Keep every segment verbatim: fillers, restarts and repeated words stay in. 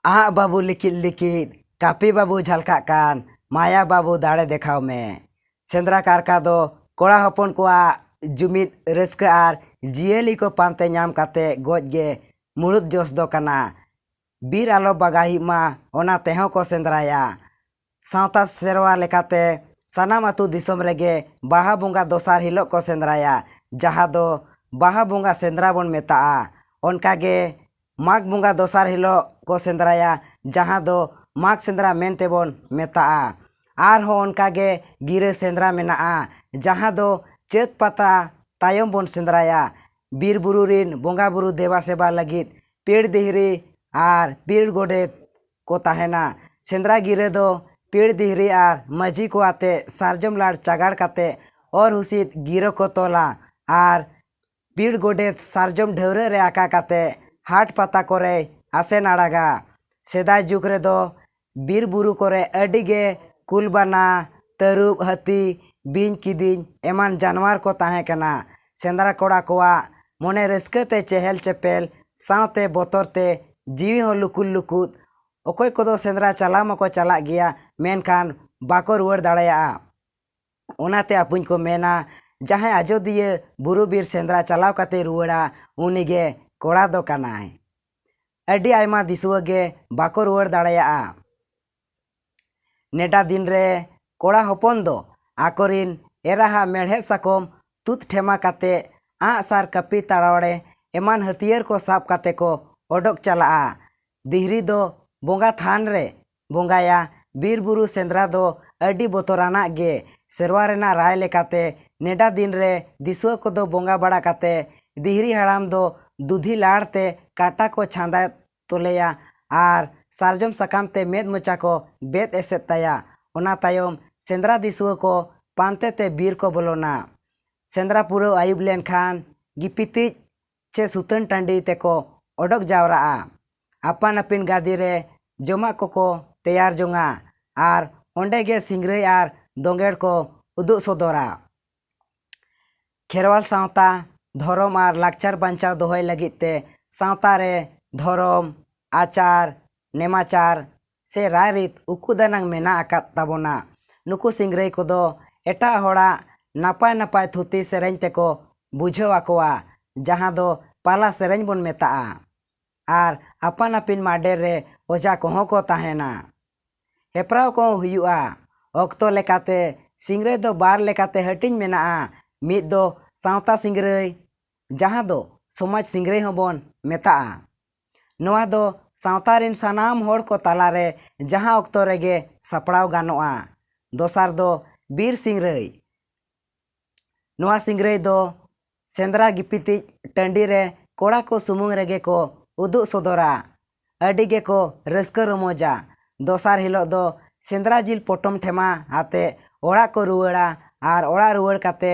ᱟᱜ ᱵᱟᱹᱵᱩ ᱞᱤᱠᱤᱫ ᱞᱤᱠᱤᱫ, ᱠᱟᱹᱯᱤ ᱵᱟᱹᱵᱩ ᱡᱷᱟᱞᱠᱟᱜ ᱠᱟᱱ, ᱢᱟᱭᱟ ᱵᱟᱹᱵᱩ ᱫᱟᱲᱮ ᱫᱮᱠᱷᱟᱣ ᱢᱮ᱾ ᱥᱮᱸᱫᱽᱨᱟ ᱠᱟᱨᱠᱟ ᱫᱚ ᱠᱚᱲᱟ ᱦᱚᱯᱚᱱ ᱠᱚᱣᱟᱜ ᱡᱩᱢᱤᱫ ᱨᱟᱹᱥᱠᱟᱹ ᱟᱨ ᱡᱤᱭᱟᱹᱞᱤ ᱠᱚ ᱯᱟᱱᱛᱮ ᱧᱟᱢ ᱠᱟᱛᱮ ᱜᱚᱡ ᱜᱮ ᱢᱩᱲᱩᱫ ᱡᱚᱥ ᱫᱚ ᱠᱟᱱᱟ᱾ ᱵᱤᱨ ᱟᱞᱚ ᱵᱟᱜᱟ ᱦᱩᱭᱩᱜ ᱢᱟ, ᱚᱱᱟ ᱛᱮᱦᱚᱸ ᱠᱚ ᱥᱮᱸᱫᱽᱨᱟᱭᱟ᱾ ᱥᱟᱶᱛᱟ ᱥᱮᱨᱣᱟ ᱞᱮᱠᱟᱛᱮ ᱥᱟᱱᱟᱢ ᱟᱹᱛᱩ ᱫᱤᱥᱚᱢ ᱨᱮᱜᱮ ᱵᱟᱦᱟ ᱵᱚᱸᱜᱟ ᱫᱚᱥᱟᱨ ᱦᱤᱞᱳᱜ ᱠᱚ ᱥᱮᱸᱫᱽᱨᱟᱭᱟ, ᱡᱟᱦᱟᱸ ᱫᱚ ᱵᱟᱦᱟ ᱵᱚᱸᱜᱟ ᱥᱮᱸᱫᱽᱨᱟ ᱵᱚᱱ ᱢᱮᱛᱟᱜᱼᱟ᱾ ᱚᱱᱠᱟᱜᱮ ᱢᱟᱜᱽ ᱵᱚᱸᱜᱟ ᱫᱚᱥᱟᱨ ᱦᱤᱞᱳᱜ ᱠᱚ ᱥᱮᱸᱫᱽᱨᱟᱭᱟ, ᱡᱟᱦᱟᱸ ᱫᱚ ᱢᱟᱜᱽ ᱥᱮᱸᱫᱽᱨᱟ ᱢᱮᱱᱛᱮ ᱵᱚᱱ ᱢᱮᱛᱟᱜᱼᱟ᱾ ᱟᱨᱦᱚᱸ ᱚᱱᱠᱟᱜᱮ ᱜᱤᱨᱟᱹ ᱥᱮᱸᱫᱽᱨᱟ ᱢᱮᱱᱟᱜᱼᱟ, ᱡᱟᱦᱟᱸ ᱫᱚ ᱪᱟᱹᱛ ᱯᱟᱛᱟ ᱛᱟᱭᱚᱢ ᱵᱚᱱ ᱥᱮᱸᱫᱽᱨᱟᱭᱟ᱾ ᱵᱤᱨ ᱵᱩᱨᱩ ᱨᱤᱱ ᱵᱚᱸᱜᱟ ᱵᱩᱨᱩ ᱫᱮᱵᱟ ᱥᱮᱵᱟ ᱞᱟᱹᱜᱤᱫ ᱯᱤᱲ ᱫᱤᱦᱨᱤ ᱟᱨ ᱯᱤᱲ ᱜᱚᱰᱮᱛ ᱠᱚ ᱛᱟᱦᱮᱱᱟ᱾ ᱥᱮᱸᱫᱽᱨᱟ ᱜᱤᱨᱟᱹ ᱫᱚ ᱯᱤᱲ ᱫᱤᱦᱨᱤ ᱟᱨ ᱢᱟᱹᱡᱷᱤ ᱠᱚ ᱟᱛᱮ ᱥᱟᱨᱡᱚᱢ ᱞᱟᱲ ᱪᱟᱜᱟᱲ ᱠᱟᱛᱮ ᱚᱨ ᱦᱩᱥᱤᱫ ᱜᱤᱨᱟᱹ ᱠᱚ ᱛᱚᱞᱟ ᱟᱨ ᱯᱤᱲ ᱜᱚᱰᱮᱛ ᱥᱟᱨᱡᱚᱢ ᱰᱷᱟᱹᱣᱨᱟᱹᱜ ᱨᱮ ᱟᱠᱟ ᱠᱟᱛᱮ ᱦᱟᱴ ᱯᱟᱛᱟ ᱠᱚᱨᱮᱭ ᱟᱥᱮᱱ ᱟᱲᱟᱜᱟ᱾ ᱥᱮᱫᱟᱭ ᱡᱩᱜᱽ ᱨᱮᱫᱚ ᱵᱤᱨ ᱵᱩᱨᱩ ᱠᱚᱨᱮ ᱟᱹᱰᱤ ᱜᱮ ᱠᱩᱞ ᱵᱟᱱᱟ, ᱛᱟᱹᱨᱩᱵ, ᱦᱟᱹᱛᱤ, ᱵᱤᱧ ᱠᱤᱫᱤᱧ ᱮᱢᱟᱱ ᱡᱟᱱᱣᱟᱨ ᱠᱚ ᱛᱟᱦᱮᱸ ᱠᱟᱱᱟ᱾ ᱥᱮᱸᱫᱽᱨᱟ ᱠᱚᱲᱟ ᱠᱚᱣᱟᱜ ᱢᱚᱱᱮ ᱨᱟᱹᱥᱠᱟᱹ ᱛᱮ ᱪᱮᱦᱮᱞ ᱪᱮᱯᱮᱞ ᱥᱟᱶᱛᱮ ᱵᱚᱛᱚᱨ ᱛᱮ ᱡᱤᱣᱤ ᱦᱚᱸ ᱞᱩᱠᱩᱫ ᱞᱩᱠᱩᱫ᱾ ᱚᱠᱚᱭ ᱠᱚᱫᱚ ᱥᱮᱸᱫᱽᱨᱟ ᱪᱟᱞᱟᱣ ᱢᱟᱠᱚ ᱪᱟᱞᱟᱜ ᱜᱮᱭᱟ, ᱢᱮᱱᱠᱷᱟᱱ ᱵᱟᱠᱚ ᱨᱩᱣᱟᱹᱲ ᱫᱟᱲᱮᱭᱟᱜᱼᱟ᱾ ᱚᱱᱟᱛᱮ ᱟᱯᱩᱧ ᱠᱚ ᱢᱮᱱᱟ, ᱡᱟᱦᱟᱸᱭ ᱟᱡᱚᱫᱤᱭᱟᱹ ᱵᱩᱨᱩ ᱵᱤᱨ ᱥᱮᱸᱫᱽᱨᱟ ᱪᱟᱞᱟᱣ ᱠᱟᱛᱮ ᱨᱩᱣᱟᱹᱲᱟ, ᱩᱱᱤᱜᱮ ᱠᱚᱲᱟ ᱫᱚ ᱠᱟᱱᱟᱭ᱾ ᱟᱹᱰᱤ ᱟᱭᱢᱟ ᱫᱤᱥᱩᱣᱟᱹ ᱜᱮ ᱵᱟᱠᱚ ᱨᱩᱣᱟᱹᱲ ᱫᱟᱲᱮᱭᱟᱜᱼᱟ᱾ ᱱᱮᱰᱟ ᱫᱤᱱ ᱨᱮ ᱠᱚᱲᱟ ᱦᱚᱯᱚᱱ ᱫᱚ ᱟᱠᱚᱨᱤᱱ ᱮᱨᱟᱦᱟᱜ ᱢᱮᱲᱦᱮᱫ ᱥᱟᱠᱚᱢ ᱛᱩᱫ ᱴᱷᱮᱢᱟ ᱠᱟᱛᱮ ᱟᱸᱜ ᱥᱟᱨ ᱠᱟᱹᱯᱤ ᱛᱟᱲᱣᱟᱲᱮ ᱮᱢᱟᱱ ᱦᱟᱹᱛᱭᱟᱹᱨ ᱠᱚ ᱥᱟᱵ ᱠᱟᱛᱮ ᱠᱚ ᱚᱰᱚᱠ ᱪᱟᱞᱟᱜᱼᱟ᱾ ᱫᱤᱦᱨᱤ ᱫᱚ ᱵᱚᱸᱜᱟ ᱛᱷᱟᱱ ᱨᱮ ᱵᱚᱸᱜᱟᱭᱟ᱾ ᱵᱤᱨ ᱵᱩᱨᱩ ᱥᱮᱸᱫᱽᱨᱟ ᱫᱚ ᱟᱹᱰᱤ ᱵᱚᱛᱚᱨᱟᱱᱟᱜ ᱜᱮ᱾ ᱥᱮᱨᱣᱟ ᱨᱮᱱᱟᱜ ᱨᱟᱭ ᱞᱮᱠᱟᱛᱮ ᱱᱮᱰᱟ ᱫᱤᱱ ᱨᱮ ᱫᱤᱥᱩᱣᱟᱹ ᱠᱚᱫᱚ ᱵᱚᱸᱜᱟ ᱵᱟᱲᱟ ᱠᱟᱛᱮ ᱫᱤᱦᱨᱤ ᱦᱟᱲᱟᱢ ᱫᱚ ᱫᱩᱫᱷᱤ ᱞᱟᱲ ᱛᱮ ᱠᱟᱴᱟ ᱠᱚ ᱪᱷᱟᱸᱫᱟ ᱛᱚᱞᱮᱭᱟ ᱟᱨ ᱥᱟᱨᱡᱚᱢ ᱥᱟᱠᱟᱢ ᱛᱮ ᱢᱮᱫ ᱢᱚᱪᱟ ᱠᱚ ᱵᱮᱫ ᱮᱥᱮᱫ ᱛᱟᱭᱟ᱾ ᱚᱱᱟ ᱛᱟᱭᱚᱢ ᱥᱮᱸᱫᱽᱨᱟ ᱫᱤᱥᱩᱣᱟᱹ ᱠᱚ ᱯᱟᱱᱛᱮ ᱛᱮ ᱵᱤᱨ ᱠᱚ ᱵᱚᱞᱚᱱᱟ᱾ ᱥᱮᱸᱫᱽᱨᱟ ᱯᱩᱨᱟᱹᱣ ᱟᱹᱭᱩᱵ ᱞᱮᱱᱠᱷᱟᱱ ᱜᱤᱯᱤᱛᱤᱡ ᱪᱮ ᱥᱩᱛᱟᱹᱱ ᱴᱟᱺᱰᱤ ᱛᱮᱠᱚ ᱚᱰᱚᱠ ᱡᱟᱣᱨᱟᱜᱼᱟ᱾ ᱟᱯᱟᱱ ᱟᱹᱯᱤᱱ ᱜᱟᱫᱮ ᱨᱮ ᱡᱚᱢᱟᱜ ᱠᱚᱠᱚ ᱛᱮᱭᱟᱨ ᱡᱚᱝᱟ ᱟᱨ ᱚᱸᱰᱮ ᱜᱮ ᱥᱤᱝᱨᱟᱹᱭ ᱟᱨ ᱫᱚᱸᱜᱮᱲ ᱠᱚ ᱩᱫᱩᱜ ᱥᱚᱫᱚᱨᱟ᱾ ᱠᱷᱮᱨᱣᱟᱞ ᱥᱟᱶᱛᱟ ᱫᱷᱚᱨᱚᱢ ᱟᱨ ᱞᱟᱠᱪᱟᱨ ᱵᱟᱧᱪᱟᱣ ᱫᱚᱦᱚᱭ ᱞᱟᱹᱜᱤᱫ ᱛᱮ ᱥᱟᱶᱛᱟ ᱨᱮ ᱫᱷᱚᱨᱚᱢ, ᱟᱪᱟᱨ, ᱱᱮᱢᱟᱪᱟᱨ ᱥᱮ ᱨᱟᱭᱨᱤᱛ ᱩᱠᱩ ᱫᱟᱱᱟᱝ ᱢᱮᱱᱟᱜ ᱟᱠᱟᱫ ᱛᱟᱵᱚᱱᱟ᱾ ᱱᱩᱠᱩ ᱥᱤᱝᱨᱟᱹᱭ ᱠᱚᱫᱚ ᱮᱴᱟᱜ ᱦᱚᱲᱟᱜ ᱱᱟᱯᱟᱭ ᱱᱟᱯᱟᱭ ᱛᱷᱩᱛᱤ ᱥᱮᱨᱮᱧ ᱛᱮᱠᱚ ᱵᱩᱡᱷᱟᱹᱣ ᱟᱠᱚᱣᱟ, ᱡᱟᱦᱟᱸ ᱫᱚ ᱯᱟᱞᱟ ᱥᱮᱨᱮᱧ ᱵᱚᱱ ᱢᱮᱛᱟᱜᱼᱟ᱾ ᱟᱨ ᱟᱯᱟᱱ ᱟᱹᱯᱤᱱ ᱢᱟᱰᱮᱨ ᱨᱮ ᱚᱡᱷᱟ ᱠᱚᱦᱚᱸ ᱠᱚ ᱛᱟᱦᱮᱱᱟ᱾ ᱦᱮᱯᱨᱟᱣ ᱠᱚᱦᱚᱸ ᱦᱩᱭᱩᱜᱼᱟ᱾ ᱚᱠᱛᱚ ᱞᱮᱠᱟᱛᱮ ᱥᱤᱝᱨᱟᱹᱭ ᱫᱚ ᱵᱟᱨ ᱞᱮᱠᱟᱛᱮ ᱦᱟᱹᱴᱤᱧ ᱢᱮᱱᱟᱜᱼᱟ᱾ ᱢᱤᱫ ᱫᱚ ᱥᱟᱶᱛᱟ ᱥᱤᱝᱨᱟᱹᱭ, ᱡᱟᱦᱟᱸ ᱫᱚ ᱥᱚᱢᱟᱡᱽ ᱥᱤᱝᱨᱟᱹᱭ ᱦᱚᱸᱵᱚᱱ ᱢᱮᱛᱟᱜᱼᱟ᱾ ᱱᱚᱣᱟ ᱫᱚ ᱥᱟᱶᱛᱟ ᱨᱮᱱ ᱥᱟᱱᱟᱢ ᱦᱚᱲ ᱠᱚ ᱛᱟᱞᱟᱨᱮ ᱡᱟᱦᱟᱸ ᱚᱠᱛᱚ ᱨᱮᱜᱮ ᱥᱟᱯᱲᱟᱣ ᱜᱟᱱᱚᱜᱼᱟ᱾ ᱫᱚᱥᱟᱨ ᱫᱚ ᱵᱤᱨ ᱥᱤᱝᱨᱟᱹᱭ᱾ ᱱᱚᱣᱟ ᱥᱤᱝᱨᱟᱹᱭ ᱫᱚ ᱥᱮᱸᱫᱽᱨᱟ ᱜᱤᱯᱤᱛᱤᱡ ᱴᱟᱺᱰᱤ ᱨᱮ ᱠᱚᱲᱟ ᱠᱚ ᱥᱩᱢᱩᱝ ᱨᱮᱜᱮ ᱠᱚ ᱩᱫᱩᱜ ᱥᱚᱫᱚᱨᱟ᱾ ᱟᱹᱰᱤ ᱜᱮᱠᱚ ᱨᱟᱹᱥᱠᱟᱹ ᱨᱚᱢᱚᱡᱟ᱾ ᱫᱚᱥᱟᱨ ᱦᱤᱞᱳᱜ ᱫᱚ ᱥᱮᱸᱫᱽᱨᱟ ᱡᱤᱞ ᱯᱚᱴᱚᱢ ᱴᱷᱮᱢᱟ ᱟᱛᱮ ᱚᱲᱟᱜ ᱠᱚ ᱨᱩᱣᱟᱹᱲᱟ᱾ ᱟᱨ ᱚᱲᱟᱜ ᱨᱩᱣᱟᱹᱲ ᱠᱟᱛᱮ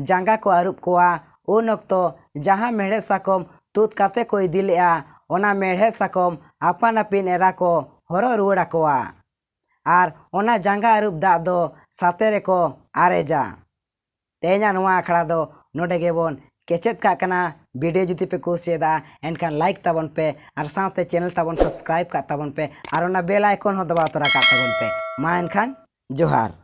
ᱡᱟᱸᱜᱟ ᱠᱚ ᱟᱹᱨᱩᱵ ᱠᱚᱣᱟ᱾ ᱩᱱ ᱚᱠᱛᱚ ᱡᱟᱦᱟᱸ ᱢᱮᱲᱦᱮᱫ ᱥᱟᱠᱚᱢ ᱛᱩᱫ ᱠᱟᱛᱮ ᱠᱚ ᱤᱫᱤ ᱞᱮᱜᱼᱟ, ᱚᱱᱟ ᱢᱮᱲᱦᱮᱫ ᱥᱟᱠᱚᱢ ᱟᱯᱟᱱ ᱟᱹᱯᱤᱱ ᱮᱨᱟ ᱠᱚ ᱦᱚᱨᱚᱜ ᱨᱩᱣᱟᱹᱲ ᱟᱠᱚᱣᱟ᱾ ᱟᱨ ᱚᱱᱟ ᱡᱟᱸᱜᱟ ᱟᱹᱨᱩᱵ ᱫᱟᱜ ᱫᱚ ᱥᱟᱛᱮ ᱨᱮᱠᱚ ᱟᱨᱮᱡᱟ᱾ ᱛᱮᱦᱮᱧᱟᱜ ᱱᱚᱣᱟ ᱟᱠᱷᱲᱟ ᱫᱚ ᱱᱚᱰᱮ ᱜᱮᱵᱚᱱ ᱠᱮᱪᱮᱫ ᱠᱟᱜ ᱠᱟᱱᱟ᱾ ᱵᱷᱤᱰᱤᱭᱳ ᱡᱩᱫᱤ ᱯᱮ ᱠᱩᱥᱤᱭᱟᱫᱟ, ᱮᱱᱠᱷᱟᱱ ᱞᱟᱭᱤᱠ ᱛᱟᱵᱚᱱ ᱯᱮ ᱟᱨ ᱥᱟᱶᱛᱮ ᱪᱮᱱᱮᱞ ᱛᱟᱵᱚᱱ ᱥᱟᱵᱥᱠᱨᱟᱭᱤᱵ ᱠᱟᱜ ᱛᱟᱵᱚᱱ ᱯᱮ ᱟᱨ ᱚᱱᱟ ᱵᱮᱞ ᱟᱭᱠᱚᱱ ᱦᱚᱸ ᱫᱟᱵᱟᱣ ᱛᱚᱨᱟ ᱠᱟᱜ ᱛᱟᱵᱚᱱ ᱯᱮ᱾ ᱢᱟ ᱮᱱᱠᱷᱟᱱ ᱡᱚᱦᱟᱨ᱾